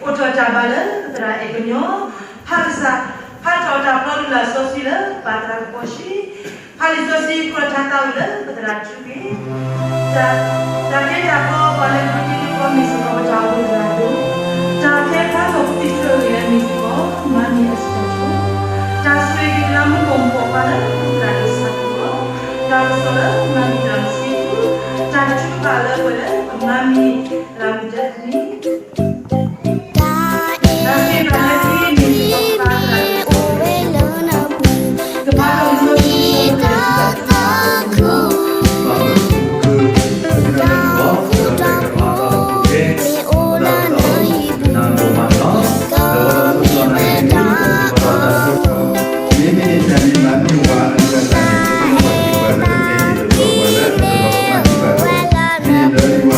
အိၣ်ထီၣ်တၢ်ဘါလၢပသရၣ်အဲၣ်ကညီ, ဖးကစၢ်, ဖးထီၣ်တၢ်ပီဒုၣ်လၢစီဆှံလၢပသရၣ်ကပီၤစံ, ဖးလံာ်စီဆှံ ကြၢးထါသးဝံၣ်လၢပသရၣ်ထူက့ၤ, တၢ်ကဲတၢ်ကီပှၤလၢဒိးတ့ဒိးဖျီမ့ၢ်စ့ၢ်ကီးပတၢ်အိၣ်ဖှိၣ်သရၣ်ဒိၣ်, တၢ်ကဲဖျါထီၣ်ပသံၣ်ထၢၣ်ဂ့ၤလၢမ့ၢ်စ့ၢ်ကီး မၤန့ၢ်အစံးတၢ်ဆၢ, တၢ်ဆိၣ်ဂ့ၤက့ၤသရၣ်မုၣ်ပိာ်မုၣ်ပိာ်ခွါလၢပသရၣ်ဒိၣ်ဆၢကတီၢ်, တၢ်ကစီၣ်လၢမၤန့ၢ်သရၣ်မုၣ်ဆံးသူ, တၢ်ထုကဖၣ်လၢပှဲၤလၢပမၤန့ၢ်သရၣ်မုၣ်ဒဲသနံ မ့မ့ၢ်တၢ်န့ၣ်မၤန့ၢ်ဝဲအဂီၢ်န့ၣ် ပကဘၣ်လၢပလီၤမၢ်ဒံးဘၣ်လၢပလီၤမၢ်ဒံးဘၣ်လီၤ.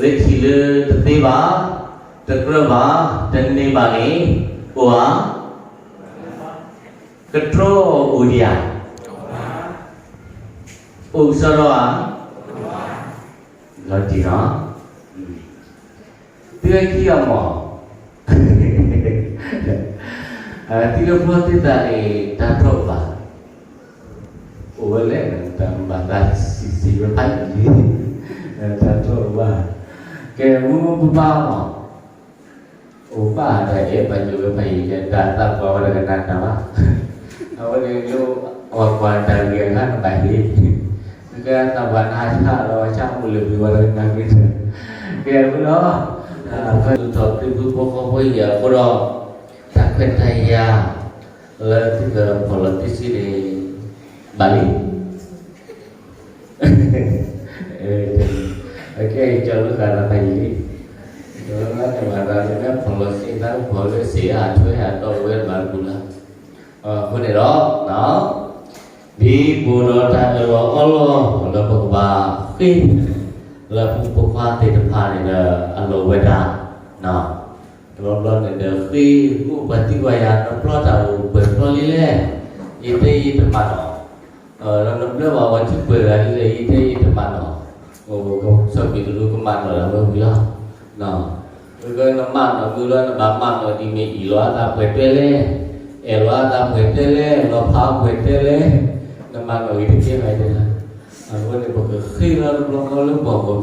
လၢထံၣ်လၢတသ့ဘၣ်, တကြၢးဘၣ်, တန့ၢ်ဘၣ်န့ၣ်, အိၣ်ဧါ. ကတြီအိၣ်ဒံးဧါ. အိၣ်ကစီဒီဧါ. လီၤတံၢ်လီၤ. သုဝဲခံဂၤမ့ၢ် သုလၢဖျီသ့ၣ်သးန့ၣ် တၢ်တြီအိၣ်ဘၣ်. အိၣ်ဝဲလဲၣ်, တၢ်မၤသးဆံးဆံးဝဲဖးယံာ်လံ, တၢ်တြီအိၣ်ဘၣ်. ကဲ မုၢ်မုၢ်ပၢ်ပၢ်မ့ၢ် အိၣ်ဘၣ်တၢ်အဲၣ်ဘၣ်ယိၣ်ဝဲဖးယံာ် ကဲတၢ်သးပှၢ်ဝဲတကနၣ်တၢ်ဘၣ်. အဝဲန့ၣ် လၢအကွၢ်တၢ်ဂ့ၢ်အခါနဘၣ်ဟ့ၣ်, ကဲသးပှၢ်နဟးဆါလီၤဆါမူလၢပှၤဝဲတကနၣ်မ့ၢ်တၢ်, ကဲမုၢ်လီၤ. ဖဲလူၤထီၣ်ခရံာ်ဖိဃီဖိအံၤအဃိဒီး တၢ်ခွဲးတၢ်ယာ် လၢသုကဖီၣ်လီၤတံၢ်စ့န့ၣ် ဘၣ်လံ. အကဲအံၤကၠီလၢဃာ်ဒီးဖးယံာ်လံ, ကၠီလၢဃာ်ဒီးဖးယံာ်လံ, ဖီၣ်လီၤစ့သးဖီၣ်လၢစ့အထွဲအတီဝဲဘၣ်ကူလၢ်. အဃိန့ၣ်ဒီး ဒ်ပအိၣ်ဒီးတၢ်အၢၣ်လီၤအီလီၤလၢပကဘၣ်ဃ့ လၢပဖိခွါသ့ၣ်တဖၣ်န့ၣ်ဒီး အလီၢ်ဝဲဒၣ် တဘျီဘျီန့ၣ်ဒီး ဃ့မ့ၢ်ပှၤသံကွၢ်ယၤ နပျီတၢ်အိၣ်ပှဲၤဖျီလံလဲၣ်, ယတဲယတမၤနီၣ်, ဒီးနဘျၢဘၣ်ဝဲထံပှဲၤဂၤလံလဲၣ် ယတဲယတမၤနီၣ်, ကဆီၣ်ဘံၣ်တလူကမၤနီၣ်ဒၣ်ဝဲဝံၤလီၤ. နမၤနီၣ်မုၢ်လီၤ နဘၣ်မၤနီၣ်ဒ်မ့ၢ်အံၣ်လီၤအသးပှဲၤတဲလဲၣ်, အဲၣ်လီၤအသးပှဲၤတဲလဲၣ်, လီၤဖးပှဲၤတဲလဲၣ်, နမၤနီၣ်ဂ့ၤတကဲဂၤတဲလၢ, အဃိန့ၣ် ပကဃ့လီၤတဘျီဃီလၢပှၤဂီၢ်မုၢ်အမဲာ်ညါဒီးဝံၤလီၤ.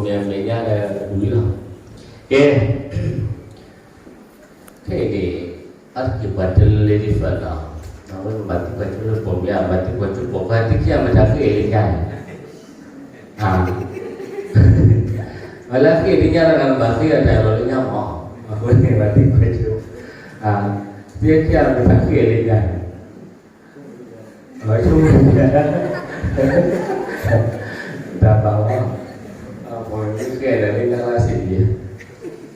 ကဲ ခဲအံၤန့ၣ် အါတက့ၢ်ပှၤတဲလၢ lady first နီၤ, အဝဲဘၣ်သံကွၢ်ဆိလၢပိာ်မုၣ် ဘၣ်သံကွၢ်ဆိပိာ်ခွါ သုခံဂၤမတၤဃ့လၢညါန့ၣ်, ဝဲလၢဃ့လၢညါလၢနဘၣ်ဃ့အတၢ်လီၤလၢညါမး, အဃိန့ၣ်ဘၣ်သံကွၢ်ဆိ, သုခံဂၤမတၤဃ့လၢညါန့ၣ် အဆိ တၢ်ဘၣ်မး, အပှၤမ့ၢ်ဃဲဒီးလၢနလၢ်စ့ၢ်ကီး,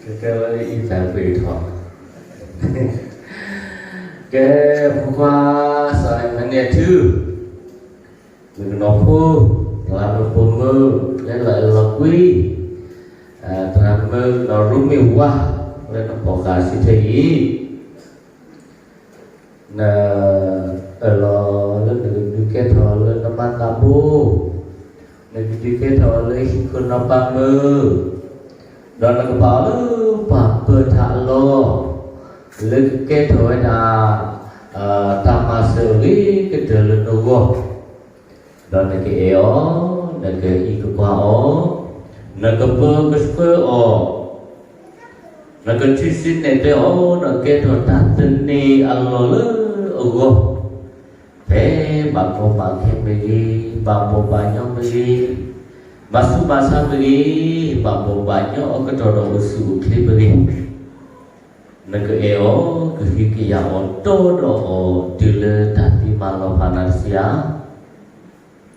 ကကဲဝဲလၢအံသၣ်ပှ့ၤထီၣ်, ကဲ ဖိခွါ စီၤအ့မၤနူၤအ့လ်ထူ, မုၣ်ကနီၤဖိ, သရၣ်မုၣ်ပိာ်မုၣ်, လၢလီၤအဲၣ်လီၤကွံ, သရၣ်မုၣ်နီၢ်ရိမ့ၤဝါ, လၢနဖီၣ်ဃာ်စံးထဲအံၤ နအၢၣ်လီၤလၢနကဒုးကဲထီၣ်လၢနမါသးဘိ, နကဒုးကဲထီၣ်လၢဟံၣ်ခိၣ်နီၢ်ပၤမုၣ်, ဒီးနကပာ်အီၤလၢပှၤပၢတၢ်အလီၢ်, လၢကကဲထီၣ်ဝဲဒၣ် တၢ်မၤစၢၤအဂ့ၤကတၢၢ်လၢနဂီၢ် ဒီးနကအဲၣ်အီၤ, နကအံးကကွၢ်အီၤ, နကပၢကဆှၢအီၤ, နကထုးစုနဲၣ်ကျဲအီၤ, ဒီးကဲထီၣ်တၢ်သန့ၤအလီၢ်လၢအဂီၢ်, ဖဲဘၣ်ကီဘၣ်ခဲမ့ၢ်ဂ့ၤ, ဘၣ်ဘီၣ်ဘၣ်ညီမ့ၢ်ဂ့ၤ, ဘၣ်ဆူးဘၣ်ဆါမ့ၢ်ဂ့ၤ, ဘၣ်ဘီၣ်ဘၣ်ညီအကတီၢ်ဒီးအိၣ်ဆူၣ်အိၣ်ချ့မ့ၢ်ဂ့ၤ နကအဲၣ်အီၤ, ကဟုကယာ်အီၤ, တီဒီးအီၤ တုၤလၢတၢ်သံမၤလီၤဖးနၤတဆံဧါ.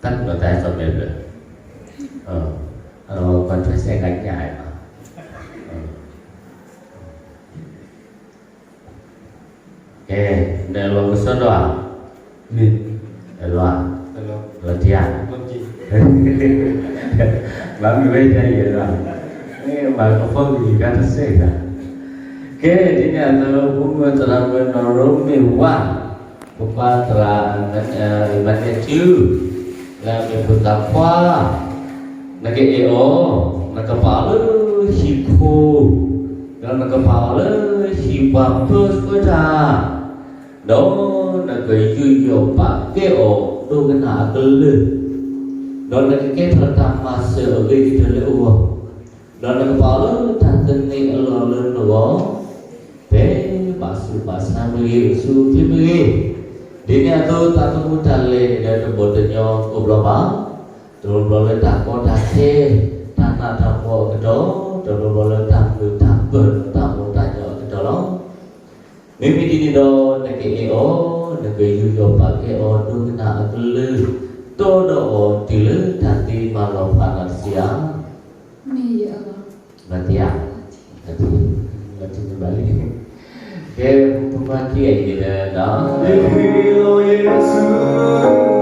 တၢ်ကနီၤတၢ်စီၤမဲာ်ဘျၢၣ်, ကွၢ်ထွဲစဲးကညးမး, ကဲ, နလီၤကစီဒီဧါ, မ့ၢ်, လီၤ, လီၤတံၢ်ဧါ, မ့ၢ်ဝဲဒၣ်ယဲလီၤ, မ့ၢ်မၤကဖီကလံၤကါတစဲးတၢ်, ကဲ, ဒ်န့ၣ်အသိး ဖိမုၣ်သရၣ်မုၣ်နီၢ်ရိမ့ၤဝါ, ဖိခွါသရၣ် အ့မၤနူၤအ့လ်ထူ, လၢအမ့ၢ်ဖိသၣ်ခွါ, နကအဲၣ်အီၤ, နကပာ်အီၤလၢဟံၣ်ခိၣ်, ဒီးနကပာ်အီၤလၢဟံၣ်ပှၤပၢဆှၢတၢ်, ဒီးနကယူးယီၣ်ပာ်ကဲအီၤ ဒိကနၣ်အကလုၢ်, ဒီးနကကဲထီၣ်တၢ်မၤစၢၤအဂ့ၤကတၢၢ်လၢအဂီၢ်, ဒီးနကပာ်အီၤလၢတၢ်သန့ၤအလီၢ်လၢနဂီၢ်, ဖဲဘၣ်ဆူးဘၣ်ဆါမ့ၢ်ဂ့ၤ, အိၣ်ဆူၣ်အိၣ်ချ့မ့ၢ်ဂ့ၤ, ဒ်န့ၣ်အသိး တၢ်သမူတၢ်လဲၤန့ၣ်ဒီး တဘီၣ်တညီကိးဘျီဘၣ်, တဘျီဘျီလၢတၢ်ကီတၢ်ခဲ, တၢ်နးတၢ်ဖှီၣ်အကတီၢ်, တဘျီဘျီလၢတၢ်မုာ်တၢ်ပၢၢ် တၢ်မိၣ်တၢ်ညီအကတီၢ်လီၤ. မ့မ့ၢ်ဒ်န့ၣ်ဒီး နကအဲၣ်အီၤ, နကယူးယီၣ်ပာ်ကဲအီၤ ဒိကနၣ်အကလုၢ်, တီဒီးအီၤတုၤလၢတၢ်သံမၤလီၤဖးနၤတဆံဧါ. မ့ၢ်ယအၢၣ်လီၤ, မၤသံဧါ, မၤသံ, မၤသံန့ၣ်ဘၣ်လံ, ကဲ, ပမၤသံအံၤန့ၣ်ဒီး လီၤယ့ၣ်ၡူး